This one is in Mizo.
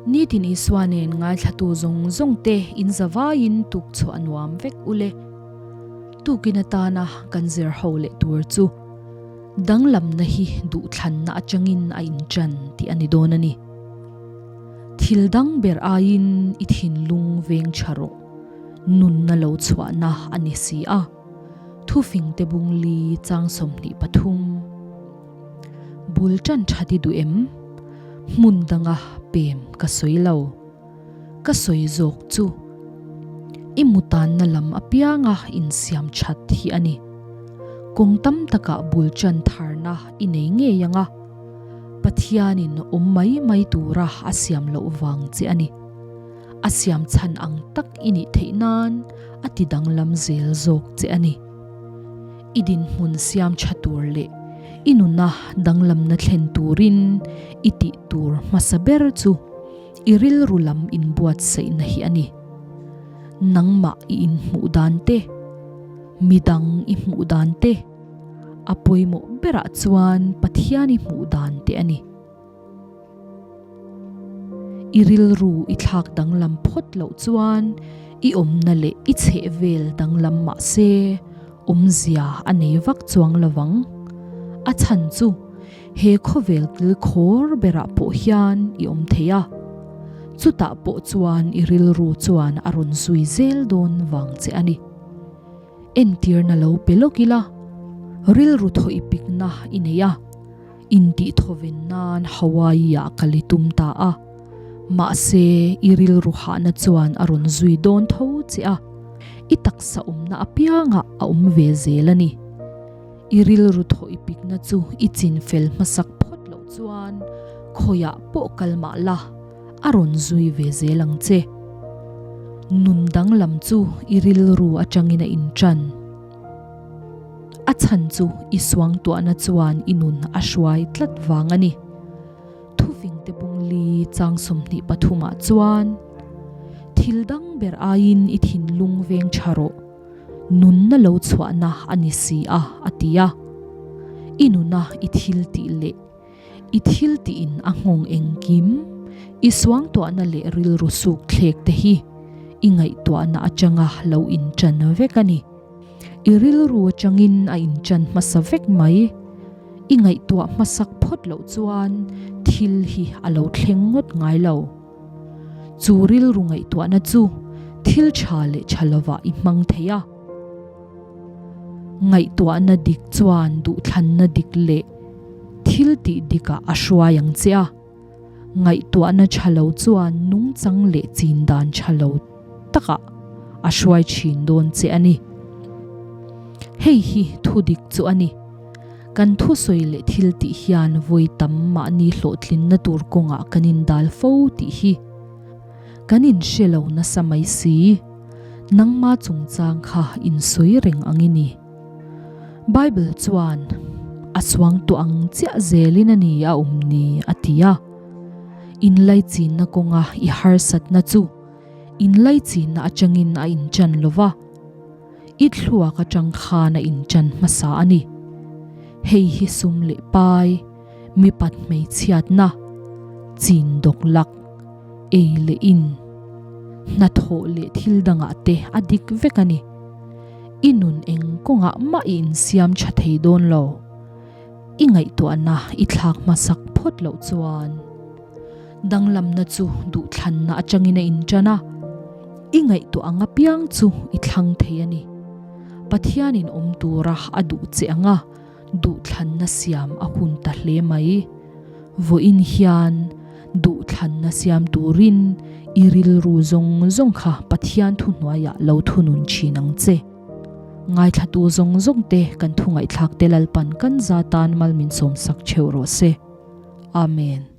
Nitin Isua nen ngaithlatu zawng zawng te in zavaiin tuk chhuah nuam vek ule. Tukin atana kan zir ho leh tur chu danglamna hi duhthlanna atangin a inṭan tih a ni dawn a ni. Thil dang ber aiin i thinlung veng tha rawh, nunna lo chhuahna a ni si a. Thufingte bungli chang 23. Bul ṭan ṭhat i duh em? Hmun danga pem ka sawi lo. Ka sawi zawk chu i mutanna lam apianga insiam ṭhat hi a ni. Kawng tam takah bul ṭan tharna i nei ngei ang a, Pathianin awm mai mai tura a siam loh vang che a ni. A siam chhan ang tak i nih theih nan a ti danglam zel zawk che a ni. I dinhmun siam tha tur leh i nuna danglamna thlen turin i tih tur hmasa ber chu i rilru lam inbuatsaihna hi a ni. Nangmah i inhmuh dan te, midang i hmuh dan te, a pawimawh berah chuan Pathian i hmuh dan te a ni. I rilru i thlak danglam phawt loh chuan i awmna leh i chhehvel danglam mah se awmzia a nei vak chuang lovang. A chhan chu he khawvel kil khawr berah pawh hian i awm thei a, chutah pawh chuan i rilru chuan a rawn zui zel dawn vang che a ni. Entirna lo pe lawk ila, rilru thaw i pikna i nei a. Intihthawven nan Hawaii-ah ka li tum ta a, mahse i rilru hahna chuan a rawn zui dawn tho che a, i taksa awmna apiangah a awm ve zel a ni. I rilru thaw i pikna chu i chin fel hmasak phawt loh chuan khawiah pawh kal mah la, a rawn zui ve zel ang che. Nun danglam chu i rilru atangin a inṭan. A chhan chu i suangtuahna chuan i nun a hruai tlat vang a ni. Thufingte bungli chang 23 ah chuan, Thil dang ber aiin i thinlung veng tha rawh, nunna lo chhuahna a ni si a, a ti a. I nuna i thil tih leh i thil tiin a nghawng engkim, i suangtuahna leh rilru suk thlek te hi i ngaihtuahna atanga lo inṭan vek a ni. I rilru atangin a inṭan hmasa vek mai. I ngaihtuah hmasak phawt loh chuan thil hi a lo thleng ngawt ngai lo. Chu rilru ngaihtuahna chu thil ṭha leh ṭha lovah i hmang thei a. Ngaihtuahna dik chuan duhthlanna dik leh thil tih dikah a hruai ang che a. Ngaihtuahna tha lo chuan nungchang leh chin dan tha lo takah a hruai thin dawn che a ni. Hei hi thu dik chu a ni. Kan thusawi leh thil tih hian vawi tam mahni hlawhtlinna tur kawngah kan indal fo tih hi kan inhre lo nasa mai si. Nangma chungchang kha insawi reng ang i ni. Bible chuan, A suangtuah ang chiah zelin a ni a awm ni, a ti a. Inlaichinna kawnga i harsatna chu inlaichinna atangin a inchan lo va, i thluak atang khan a inchan hmasa a ni. Hei hi sum leh pai, mipat hmeichhiatna, chin dawk lak, ei leh in, hnathawh leh thil dangah te a dik vek a ni. I nun eng kawngah mah i insiam tha thei dawn lo. I ngaihtuahna i thlak hmasak phawt loh chuan danglamna chu duhthlanna atangin a intan a, i ngaihtuah ang apiang chu i thlang thei a ni. Pathianin awm tura a duh che ang a, duhthlanna siam a hun ta hle mai. Vawiin hian duhthlanna siam turin i rilru zawng zawng kha Pathian thuhnuaiah lo thunun thin ang che. Ngaithlatu zawng zawng te kan thu ngaihthlak te Lalpan kan za tan mal min sawmsak theuh rawh se. Amen.